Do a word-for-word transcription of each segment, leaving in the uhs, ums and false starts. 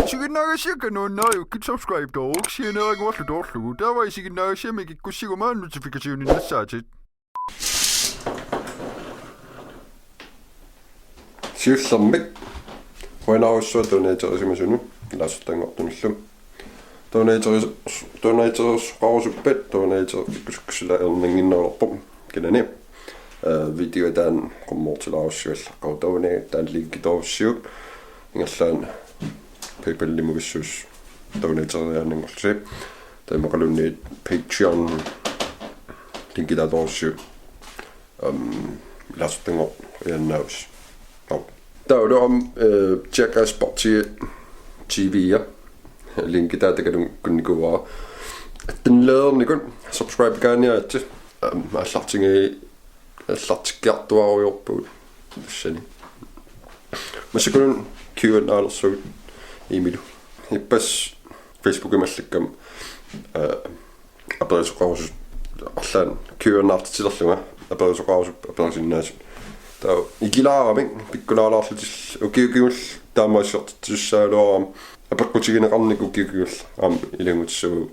Isiginnaagassiakka nuannariukkit subscribe-tooruk sianeeraguarlu toorlugu. Taava isiginnaagassiami kikkussiguma notification-innassaatit. Siullermik qujanarsuaq donaterisimasunut ilaasortanngortunullu. Donateris-, donaterisoqarusuppat donater-, ikkusukkusulaarnannginnerulerpoq. Kinani, eh, video taanna qummoortilaarussuallaqqaartoq, taanna linki toorussiuk. Ingerlaannaq PayPal-imugissuus donateriaannanngorlusi. Taava immaqaluunniit Patreon linki taava toorussiuk. Am, ilaasortanngorniannaavasi. Au. Taava uanga, eh, Jackass Party T V-a. Linki taava takanikuuara. Attenleernikut subscribe-kaaniaritsi. Am, aallartigi-, aallartikkiartuaarujoorpugut tassani. Massakkut Q and A-lersugut Emilu. Ippassaq Facebook-imi allakkama, eh, aperisoqarusut arlaannik Q and A-rtitsilerlunga aperisoqarusupput aperisinnaasut. Taava ikilaaramik pikkulaalaarlutillu ukiut kingulliit taamaassiortitsissagaluarama apeqqutigineqarnikkut ukiut kingulliit aamma ilanngutissavagut.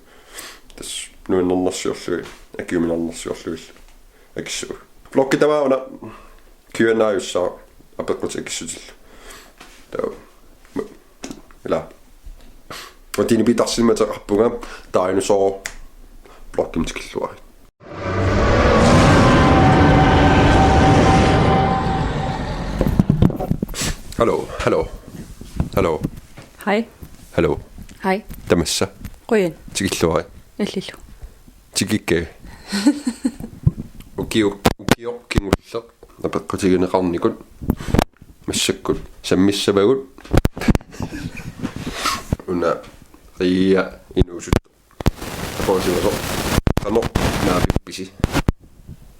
Tassa nuannernersiorlugit, akiuminarnersiorlugillu akissavagut. Vloggi tamaat una Q and A-jussaaq apeqqutit akissutillu. Taava. Ila. Uatini pitarsimateqarpunga dinosaur vloggimut tikilluarit. Hallo, hallo. Hallo. Hej. Hallo. Hej. Tamassa. Qujan. Tikilluarit. Illillu. Tikikkit. Ukiu-, ukioq kingulleq apeqqutigineqarnikkut massakkut sammissavagut. Una Ria inuusuttoq. Aperisimasoq. Qanoq naapippisi?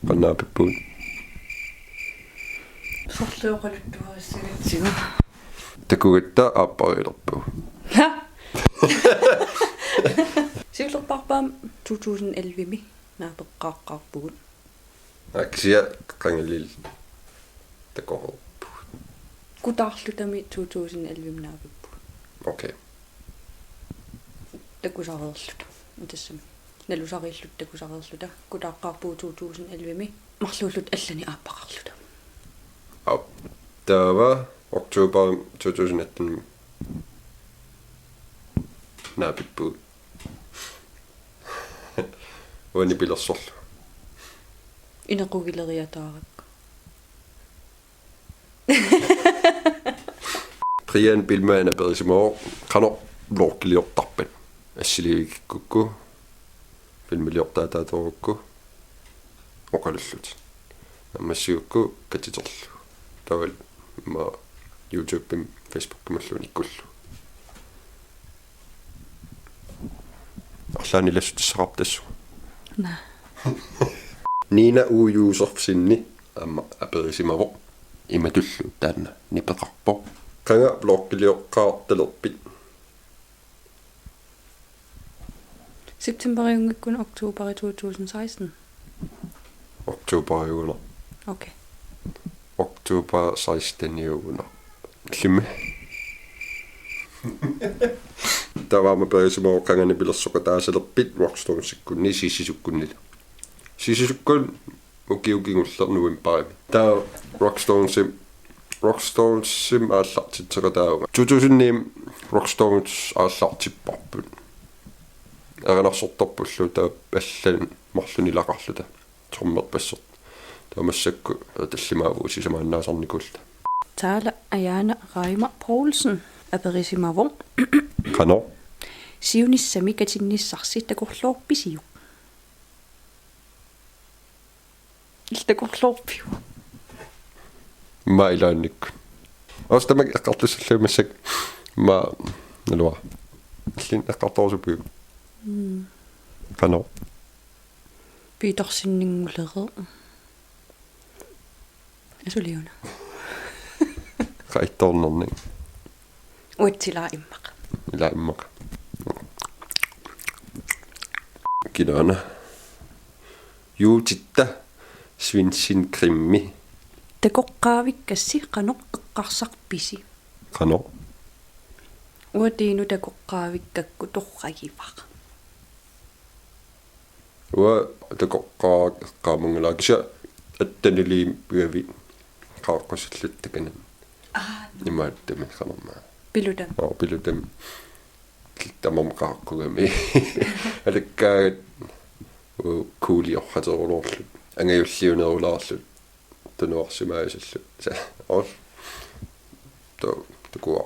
Qanoq naapippugut? Sorleq oqaluttuarissagatsigu. Takugatta aappariilerpagut. Ha? Siullerpaarput aamma to tusind elleve-mi naapeqqaaqqaarpugut. Aa, kisianni qangali takoreerpugut. Kutaarlutami to tusind elleve-mi naapippugut. Okay. Takusareerluta. Tassami. Nalusariilluta takusareerluta. Kutaaqqaarpugut to tusind elleve-mi. Marluulluta allanik aappaqarluta. Au. Taava oktober to tusind atten naapippugut. Uani pilersorlugu. Inequgileriataarakku. Brian Bilman aperisimavoq, qanoq vloggiliortarpat? Assiliivikikkukku, filmiliortaataatoorukku, oqalullutit. Naammassigukku katiterlugu. Taavalu immaqa YouTube-imi, Facebook-imalluunniit ikkullugu. Arlaannik ilassutissaqarpa tassunga? Naa. Nina U. Josefsenip aamma aperisimavoq. Imatullu taanna nipeqarpoq. Qanga vloggilioqqaartalerpit? Septemberiunngikkuni oktoberi to tusind seksten. Oktoberiugunarpoq. Okay. Oktober seksteniugunarpoq. Illimmi? Taava aamma aperisimavoq, qanga nipilersoqataasalerpit Rockstonesikkunni, Sissisukkunnili. Sissisukkut ukioq kingulleq novembarimi. Taava Rockstonesim, Rockstonesim aallartitseqataavunga. To tusind ni-mi Rockstones aallartipparput. Erinarsortarpullu taava allanut marlunnik ilaqarluta. Trommerpasseq. Taava massakkut tallimaavugut sisamaannaasarnikuulluta. Taala Ajana Reimer Poulsen aperisimavoq. Qanoq? Siunissami katinnissarsi takorloorpisiuk? Illit takorloorpiuk? Immaqa ilaannikkut. Ostamak eqqartussallugit massakkut. Immaqa naluara. Illit eqqartorusuppiuk? Mm. Qanoq? Piitorsinninnguleriuk. Asuliuna. Qaittoornernik. Uatsilaa immaqa. Ilaa immaqa. Kinaana. Juutitta Svinsengrimi. Takoqqaavikkassi qanoq eqqarsarpisi? Qanoq? Uanga Tiinu takoqqaavikkakku torragivara. Uanga takoqqaavara eqqaamanngilaq, kisianni atteniliimmik pigavit qaaqqusillit takanani. Aa. Imaattumik qanormaa. Pilutami. Oo, pilutami. Tamarmik qaaqqugami. Alakkaat kuuliorhaterulorlu. Angajulliunerulaarlu. Tunuarsimaasillu. Sa-, os. Tu-, tukua.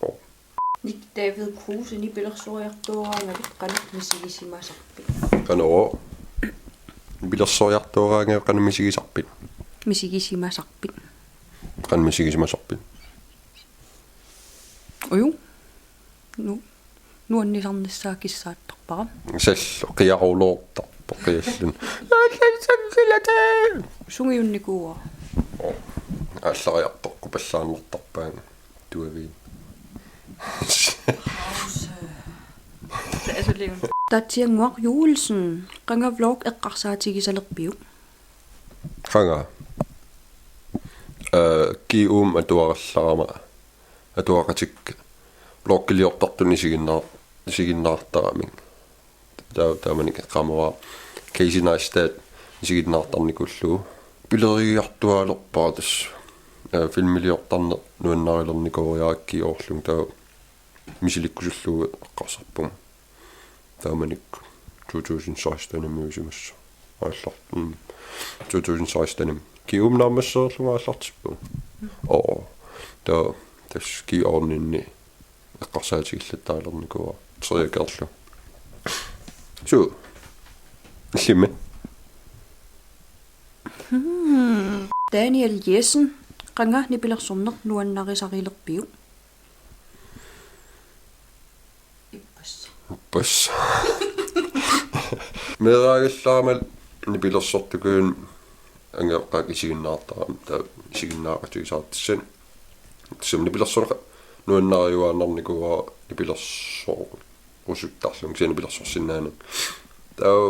Oo. Nick David Kruse, nipilersoriartuaraangavit qanoq misigisimasarpit? Qanoq? Nipilersoriartuaraangavit qanoq misigisarpit? Misigisimasarpit. Qanoq misigisimasarpit? Uju. Nu-, nuannisarnissaa kissaattarpara. Sallu, qiaruloortarpoq qialluni. Sungiunnikuuara. Oo. Aallariartorpallaannartarpaanga. Tuaviin. Taatsiannguaq Juulsen, qanga vlog eqqarsaatigisalerpiuk? Qanga. Eh, G U-mi atuarallarama. Atuaqatikka vloggiliortartuni isiginnaar-, isiginnaartaramik. Taa-, taamani eqqaamavara Casey Neistat isiginnaartarnikuullugu. Pilerigiartuaalerpara tassa. Eh, filmiliortarneq nuannarilernikuuara G U-rlugu, taava misilikkusullugu eqqarsarpunga. Taamanikkut to tusind seksten-imiusimassooq. Aallar-, mm, to tusind seksten-imi. G U-mi naammassereerlunga aallartippunga. Oo. Taava tassa G U-rninni eqqarsaatigillattaalernikuuara. Triakerlu. Suu. Illimmi. Hmm. Daniel Jessen, qanga nipilersorneq nuannarisarilerpiuk? Ippassaq. Ippassaq. Meeraagallaramali nipilersortukuun angajoqqaakka isiginnaartarami, taava isiginnaaqatigisaartassanik. Tassami nipilersorneq nuannariuaannarnikuuara nipilersorusuttarlunga, kisianni nipilersorsinnaananga. Taava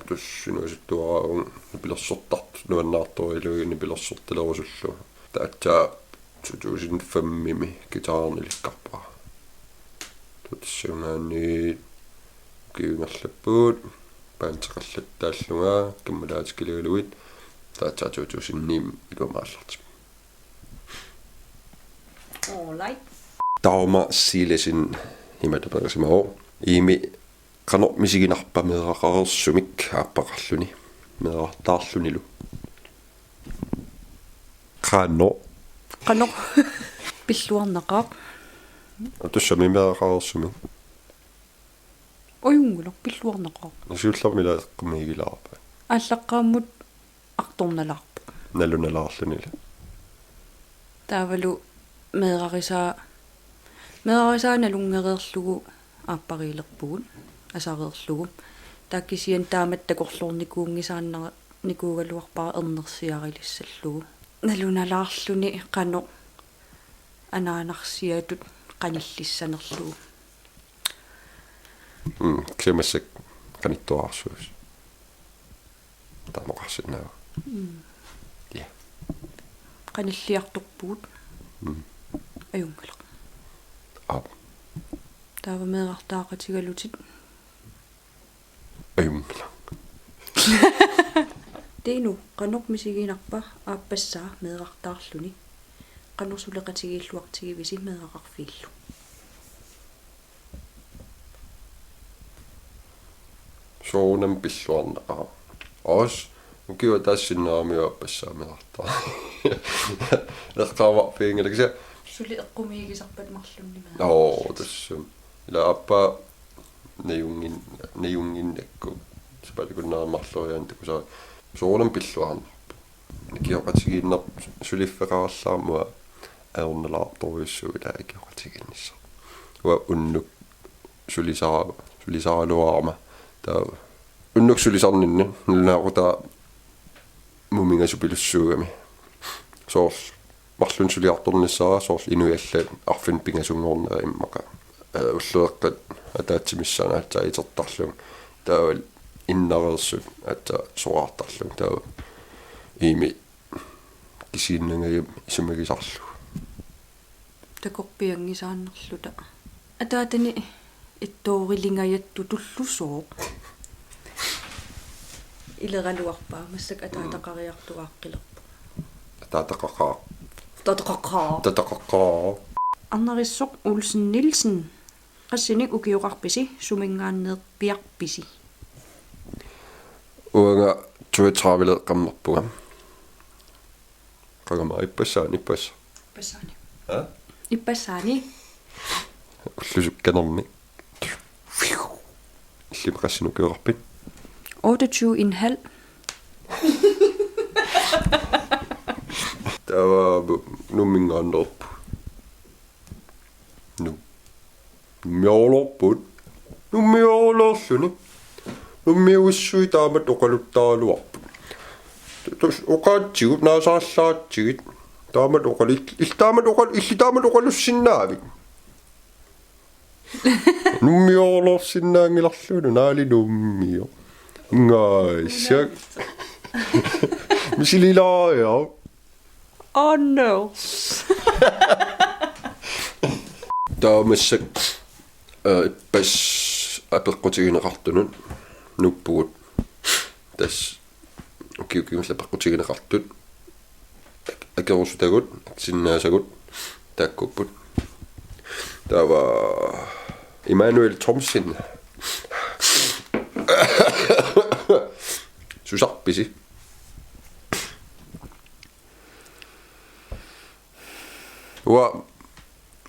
tassa inuusuttuaraavunga nipilersortartut nuannaartorujuullugu nipilersortalerusullugu. Taava aatsaat to tusind fem-imi guitarerneq ilikkarpara. Taava tassungaanniit ukiut ingerlappugut, bandeqallattaallunga, kammalaatikkaligalugit, taava aatsaat to tusind ni-mi iluamik aallartippunga. All right. Taama Siilesen ima taperisimavoq. Iimi qanoq misiginarpa meeraqareersumik aappaqarluni, meerartaarlunilu? Qanoq? Qanoq? Pilluarnaqaaq. Tassami meeraqareersumik. Ajunngilaq, pilluarnaqaaq. Siullermik ila eqqumiigilaarpa? Aallaqqaammut artornalaarpoq. Nalunalaarlunilu. Taavalu meerarisaa, meerarisaa nalunngereerlugu aappariilerpugut, asareerlugu. Taava kisianni taamatut takorloornikuunngisaannarnikuugaluarpara ernersiarilissallugu. Nalunalaarluni qanoq anaanarsiatut qanillissanerlugu. Mm, kisianni massakkut qanittuararsuusoq. Taama oqarsinnaavara. Mm. Ja. Qanilliartorpugut. Mm. Ajunngilaq. Aap. Taava meerartaaqatigalutit. Ajunngilaq. Tiinu, qanoq misiginarpa aappassaa meerartaarluni? Qanoq suleqatigiilluartigivisi meeraqarfiillu? Soorunami pilluarnaqaaq. Os, ukiup ataatsip sinneramiup aappassaa meerartaaq. Eqqaamarfiginngilaq kisianni. Suli eqqumiigisarpat marlunnik meerartaaq. Oo, tassami. Ila aappaa najunngin-, najunnginnakku. Sapaatip akunneri marloriaaneq takusara. Soorunami pilluarnarpoq. Ikioqatigiinnerput suliffeqarallaarmat ajornalaartorujussuuvoq ila ikioqatigiinnissaq. Uanga unnuk sulisaa-, sulisaraluarama. Taava unnuk sulisarninni nalunaaqutaa muminga supilussuugami. Soorlu marlunnik suliartornissara soorlu inuit allat arfineq-pingasunngornerat immaqa. Eh, ullueqqat ataatsip missaani aatsaat itertarlugit. Taava innareersut aatsaat soraartarlugit. Taava Iimi kisiinnangajammi isumagisarlugu. Takorpianngisaannarluta. Ataatani ittoorilingajattutullusooq. Ileraluarpaa, massakkut ataataqariartuaaqqilerpoq. Ataataqaqaaq. Ataataqaqaaq. Ataataqaqaaq. Arnarissoq Olsen Nielsen. Qassinik ukioqarpisi, suminngaanneerpiarpisi? Uanga toogtredive-leeqqammerpunga. Qangami ippassaani, ippassa. Ippassaani. Ha? Ippassaani. Ullusukkanermi. Illimmi qassinik ukioqarpit? Otteogtyve en halv. Taava Nuumminngaanneerpoq. Nu. Nuummiorput. Nuummiorluni. Nuummiussui taamatut oqaluttaraluarput. Tus oqaatsigut naasaallaatsigit. Taamatut oqalu-, il-, taamatut oqalu-, illit taamatut oqalussinnaavit? Nuummiorsinnaanngilarluunniit, naali Nuummioq. Ngaassak. Misililaariaruk. Oh no. Taava massakkut, eh, ippassaq apeqqutigineqartunut nuuppugut. Tassa ukiut kingulliit apeqqutigineqartut. Akerusutagut, akissinnaasagut, taakkuupput. Taava Immanuel Thomsen. Susarpisi? Uanga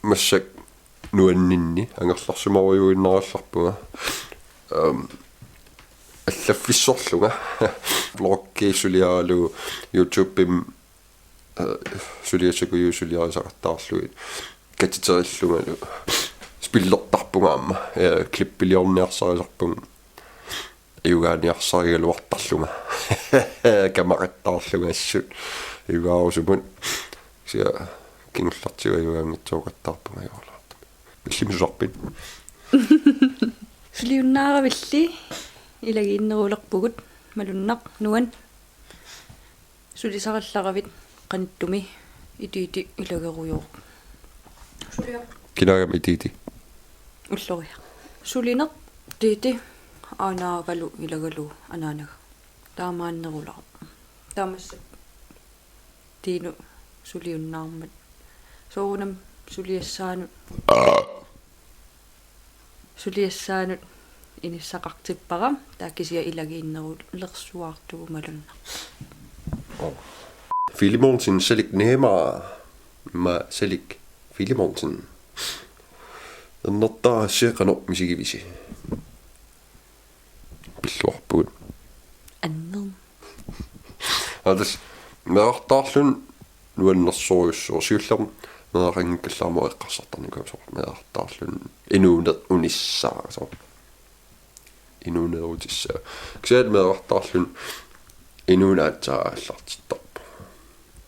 massakkut nuanninni angerlarsimarujuinnarallarpunga. Ehm, allaffissorlunga. Vloggi suliaralugu YouTubemi, eh, suliassagujuit suliarisaqattaarlugit. Katiterillungalu. Spillertarpunga aamma. Eh, klippiliorniarsarisarpunga. Ajugaaniarsarigaluartarlunga. Kamaqattaarlunga assut. Ajugaarusumut. Kisianni kingullertigut ajugaanngitsooqattaarpunga ajoraluartumik. Illimmi susarpit? Suliunnaaravit? Ilagiinnerulerpugut. Malunnaq, nuann. Sulisarallaravit qanittumi? Itiiti ilagerujoor. Suliaq. Kinaagami Itiiti? Ulloriaq. Sulineq Itiiti aanaavalu ilagalugu anaanaga. Taamaannerulaarpoq. Taamassa Tiinu suliunnaarmat. Soorunami suliassaanut. Suliassaanut inissaqartippara, taava kisianni ilagiinnerulersuartugut malunnaq. Filemonsen Salik Nema. Ma Salik Filemonsen. Ernertaarassi qanoq misigivisi? Pilluarpugut. Annerm. Aa, tassa meerartaarluni nuannersorujussuuvoq, siullermik meeraqanngikkallaramik eqqarsartarnikuuvoq soorlu meerartaarluni inuuneq unissaa soorlu. Inuuneerutissaa. Kisianni meerartaarluni inuuneq aatsaat aallartittarpoq.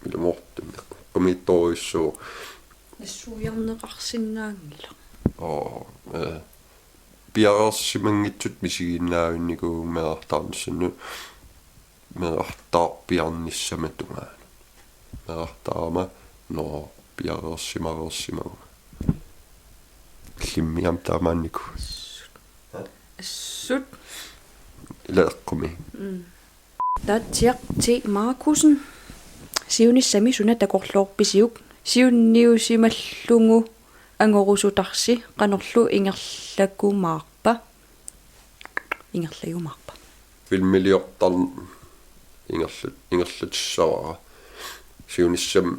Ilumoortumik. Eqqumiitsorujussuuvoq. Nassuiarneqarsinnaanngilaq. Oo, eh, piareersimanngitsutut misigiinnarnikuuvunga meerartaarnissannut. Meerartaarpiarnissama tungaanut. Meerartaarama, nå, piareersimareersimavunga. Illimmi aamma taamaannikuuit? Assut. Ila eqqumiik. Mm. Tatsiaq T. Markussen. Siunissami suna takorloorpisiuk? Siunniusimallugu angorusutarsi, qanorlu ingerlakumaarpa? Ingerlajumaarpa? Filmiliortarneq ingerla-, ingerlatissavara. Siunissami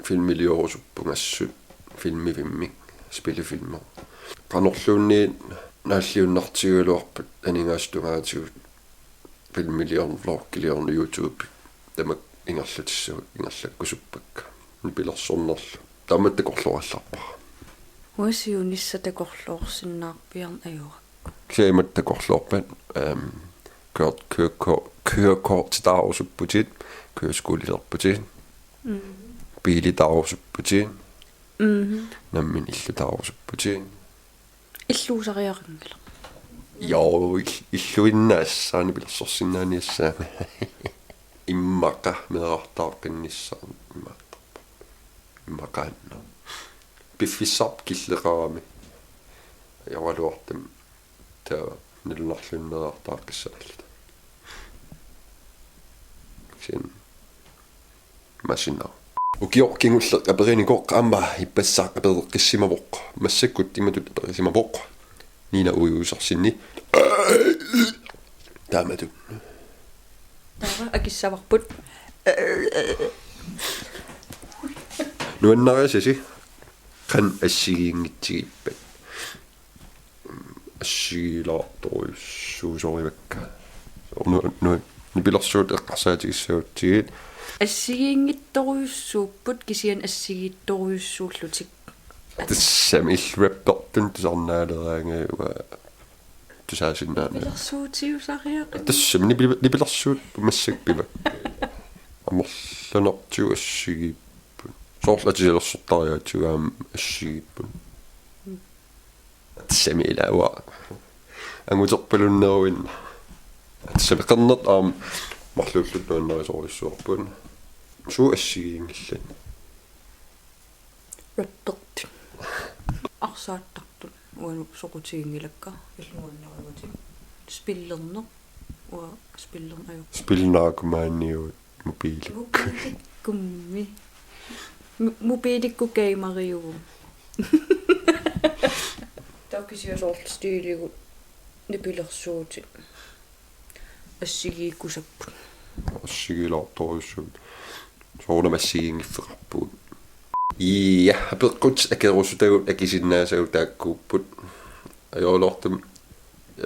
filmiliorusuppunga assut filmivimmik, spillefilmi. Qanorluunniit naalliunnartigigaluarpat aningaasat tungaatigut filmiliorneq, vloggiliorneq YouTube. Tamakku ingerlatissavat, ingerlakkusuppakka. Nipilersornerlu. Taama takorloorallarpara. Uanga siunissaq takorloorsinnaarpiarneq ajorakku. Kisianni imatut takorloorpat, ehm, kø-, kø-, kø-, kørekortitaarusupputit, køreskolelerputit, mm, biilitaarusupputit, mhm, nammineq illutaarusupputit. Illuusariaqanngilaq. Jo, ill-, illuinnaassaaq, nipilersorsinnaaniassaaq. Immaqa meerartaaqqinnissaa imaattarpoq. Immaqaannaq. Piffissaq killeqarami. Ajoraluartumik taava nalunarluinnariartariaqassanerluta. Kisianni masinnaa. Ukioq kingulleq aperinikoq aamma ippassaq apereqqissimavoq. Massakkut imatut aperisimavoq. Nina uiusarsinni. Taamatut. Taava akissavarput. Nuannarisasi. Qanoq assigiinngitsigippat. Assigiilaartorujussuusorivakka. Nu, nu, nipilersuut eqqarsaatigissagutsigit. Assigiinngitsorujussuupput kisianni assigiitsorujussuullutik. Tassami illit rappertunik tusarnaaleraangajuva tusaasinnaanera. Nipilersuutiusariaqarpoq. Tassami nipi-, nipilersuut massakkut piva. Amerlanertigut assigiipput. Soorlu atisalersortariaatigut aamma assigiipput. Tassami ilaa uanga anguterpalunneruinnaq. Tassami qernertoq aamma marluulluta nuannarisorujussuuarput. Suut assigiinngillat? Rappertut. Arsaattartut. Uanga soqutiginngilakka. Illit nuannarujuuvutit. Spillerneq. Uanga spillerneq ajorpara. Spillerneq aamma nuannarujuuvutit. Mobiilikkut. Mobiilikkummi. Mo-, mobiilikkut gameriuvugut. Taava kisianni soorlu stiiligut nipilersuutit assigiikkusapput. Assigiilaartorujussuit. Soorunami assigiinngiffeqarpugut. Ii, apeqqut akerusutagut akisinnaasagut taakkuupput. Ajoraluartumik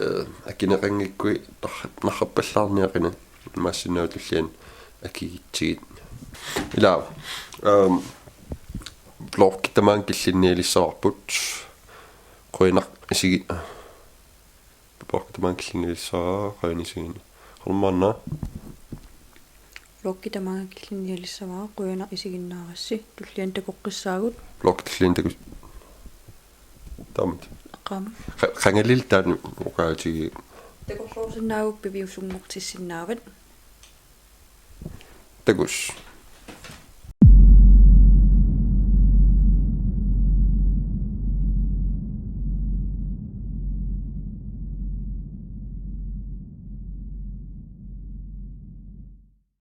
eh, akineqanngikkuit nar-, narrappallaarniaqinat imaassinnaavoq tulliani akigitsigit. Ilaa, ehm, bloggi tamaanga killinnialissavarput. Qujanaq isigi-, bloggi tamaanga killinnialissavarput, qujanaq isigin-. Hormanna. Bloggi tamaanga killinnialissavara, qujanaq isiginnaarassi, tulliani takoqqissaagut. Bloggi tulliani takus-, taamatut. Aqqaamut. Qa-, qangalili taanna oqaatigiuk. Takorloorsinnaagukku piviusunngortissinnaavat. Takuss.